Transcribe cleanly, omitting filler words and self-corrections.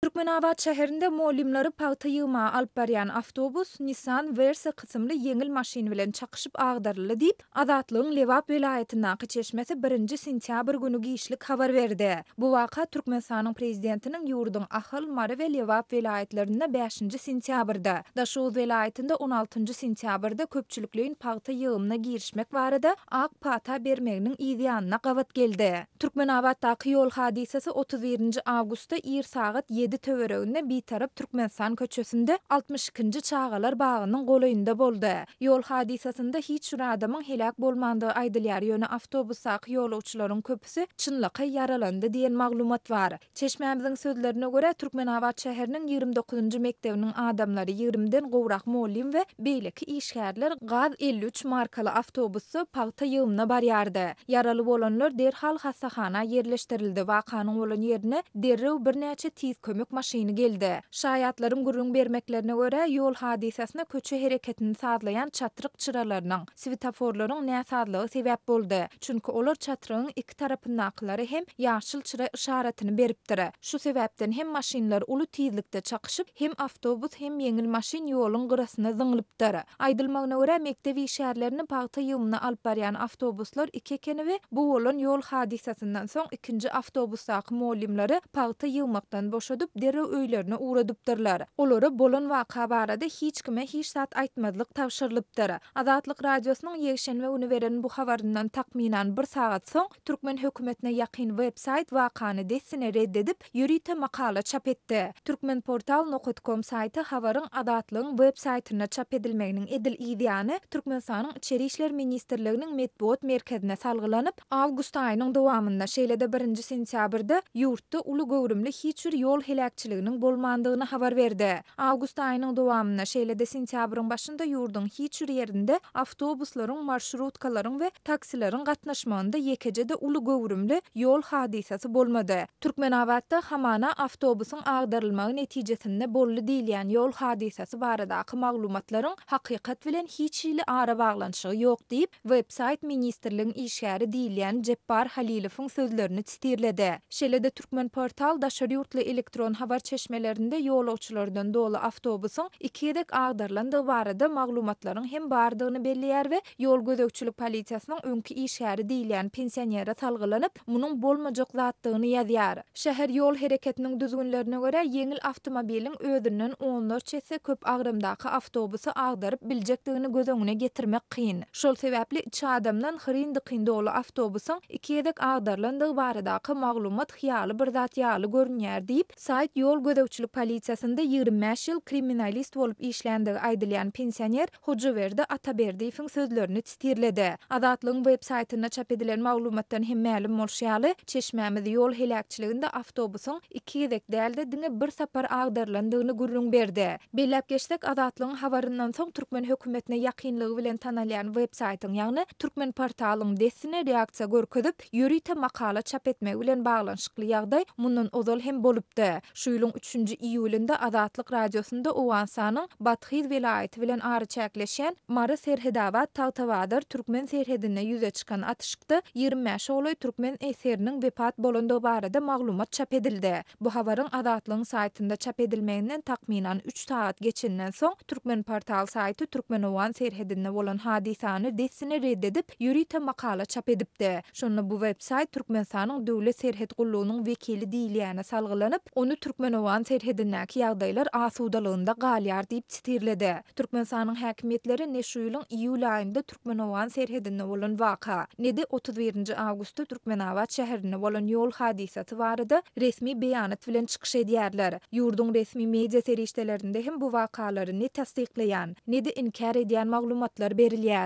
Türkmenabat şäherinde mugallymlary pagta ýygmaga alyp barýan awtobus Nissan Versa kysymly ýeňil maşyn bilen çakyşyp agdaryldy diýip, Azatlygyň Lebap welaýatyndaky çeşmesi birinji sentýabr güni giçlik habar berdi. Bu waka Türkmenistanyň Prezidentiniň ýurduň Ahal, Mary we Lebap welaýatlarynda bäşinji sentýabrda, Daşoguz welaýatynda on altynjy sentýabrda köpçülikleýin pagta ýygymyna girişmek barada ak pata bermeginiň yz ýanyna gabat geldi. Türkmenabatdaky ýol hadysasy 31 nji awgustda ir sagat ýedi töwereginde Bitarap Türkmenistan köçesinde 62 nji çagalar bagynyň golaýynda boldy. Ýol hadysasynda hiç bir adamyň heläk bolmandygy aýdylýar, ýöne awtobusdaky ýolagçylaryň köpüsi çynlakaý ýaralandy diýen maglumat bar. Çeşmämiziň sözlerine görä, Türkmenabat şäheriniň 29 njy mekdebiniň adamlary, ýigrimiden gowrak mugallym we beýleki işgärler gaz 53 markaly awtobusda pagta ýygymyna barýardy. Ýaraly bolanlar derhal hassahana ýerleşdirildi, wakanyň bolan ýerine derrew birnäçe tiz kömek maşyny geldi. Şaýatlaryň gürrüň bermeklerine görä, ýol hadysasyna köçe hereketini sazlaýan çatryk çyralarynyň, swetoforlaryň näsazlygy sebäp boldy. Çünki olar çatrygyň iki tarapyndakylary hem ýaşyl çyra yşaratyny beripdir. Şu sebäpden hem maşynlar uly tizlikde çakyşyp, hem awtobus, hem ýeňil maşyn ýoluň gyrasyna zyňlypdyr. Aýdylmagyna görä, mekdep işgärlerini pagta ýygymyna alyp barýan awtobuslar iki ekeni we bu bolan ýol hadysasyndan soň ikinji awtobusdaky mugallymlary pagta ýygmakdan boşadyp, derrew öýlerine ugradypdyrlar. Olara bolan waka barada hiç kime hiç zat aýtmazlyk tabşyrylypdyr. Azatlyk Radiosynyň ýekşenbe güni beren bu habaryndan takmynan bir sagat soň, türkmen hökümetine ýakyn web-saýt wakany dessine red edip, ýörite makala çap etdi. Turkmenportal nokat kom saýty habaryň Azatlygyň web-saýtynda çap edilmeginiň edil yzýany Türkmenistanyň Içeri işler ministrliginiň metbugat merkezine salgylanyp, Awgust aýynyň dowamynda, şeýle-de birinji sentýabrda ýurtda uly göwrümli hiç bir ýol heläkçiliginiň bolmandygyny habar berdi. Awgust aýynyň dowamynda, şeýle-de sentýabryň başynda ýurduň hiç bir ýerinde awtobuslaryň, marşrutkalaryň we taksileriň gatnaşmagynda ýekeje-de uly göwrümli ýol hadysasy bolmady. Türkmenabatda hamana awtobusyň agdarylmagy netijesinde boldy diýilýän ýol hadysasy baradaky maglumatlaryň hakykat bilen hiç hili arabaglanyşygy ýok diýip, Web-saýt ministrligiň işgäri diýilýän Jepbar Halilowyň sözlerini sitirledi. Şeýle-de Türkmenportal daşary ýurtly elektron habar çeşmelerinde ýolagçylardan doly awtobusyň iki gezek agdarylandygy barada maglumatlaryň hem bardygyny belleýär we ýol gözegçilik polisiýasynyň öňki işgäri diýilýän pensionere salgylanyp, munuň bolmajak zatdygyny ýazýar. Şäher ýol hereketiniň düzgünlerine görä, ýeňil awtomobiliň özünden onlarça esse köp agramdaky awtobusy agdaryp biljekdigini göz öňüne getirmek kyn. Şol sebäpli içi adamdan hyryn-dykyn doly awtobusyň iki gezek agdarylandygy baradaky maglumat hyýaly bir zat ýaly görünýär diýip, saýt ýol gözegçilik polisiýasynda 25 ýyl kriminalist bolup işländigi aýdylýan pensioner Hojaberdi Ataberdiýewiň sözlerini sitirledi. Azatlygyň web saýtynda çap edilen maglumatdan hem mälim bolşy ýaly, çeşmämiz ýol heläkçiliginde awtobusyň iki gezek däl-de, diňe bir sapar agdarylandygyny gürrüň berdi. Belläp geçsek, Azatlygyň habaryndan soň türkmen hökümetine ýakynlygy bilen tanalýan web saýtyň, ýagny Türkmenportalyň dessine reaksiýa görkezip, ýörite makala çap etmegi bilen baglanyşykly ýagdaý mundan ozal hem bolupdy. Şu ýylyň üçünji iýulynda Azatlyk Radiosynda Owganystanyň Bathyz welaýaty bilen araçäkleşýän Mary-Serhedabat-Tagtabazar türkmen serhedinde ýüze çykan atyşykda 25-e golaý türkmen esgeriniň wepat bolandygy barada maglumat çap edildi. Bu habaryň Azatlygyň saýtynda çap edilmeginden takmynan üç sagat geçenden soň, Türkmenportal saýty türkmen-owgan serhedinde bolan hadysany dessine red edip, ýörite makala çap edipdi. Şonda bu web-saýt Türkmenistanyň Döwlet serhet gullugynyň wekili diýilýäne salgylanyp, ony türkmen-owgan serhedindäki ýagdaýlar asudalygynda galýar diýip sitirledi. Türkmenistanyň häkimiýetleri ne şu ýylyň iýul aýynda türkmen-owgan serhedinde bolan waka, ne-de 31 nji awgustda Türkmenabat şäherinde bolan ýol hadysasy barada resmi beýanat bilen çykyş edýärler. Ýurduň resmi media serişdelerinde hem bu wakalary ne tassyklaýan, ne-de inkär edýän maglumatlar berilýär.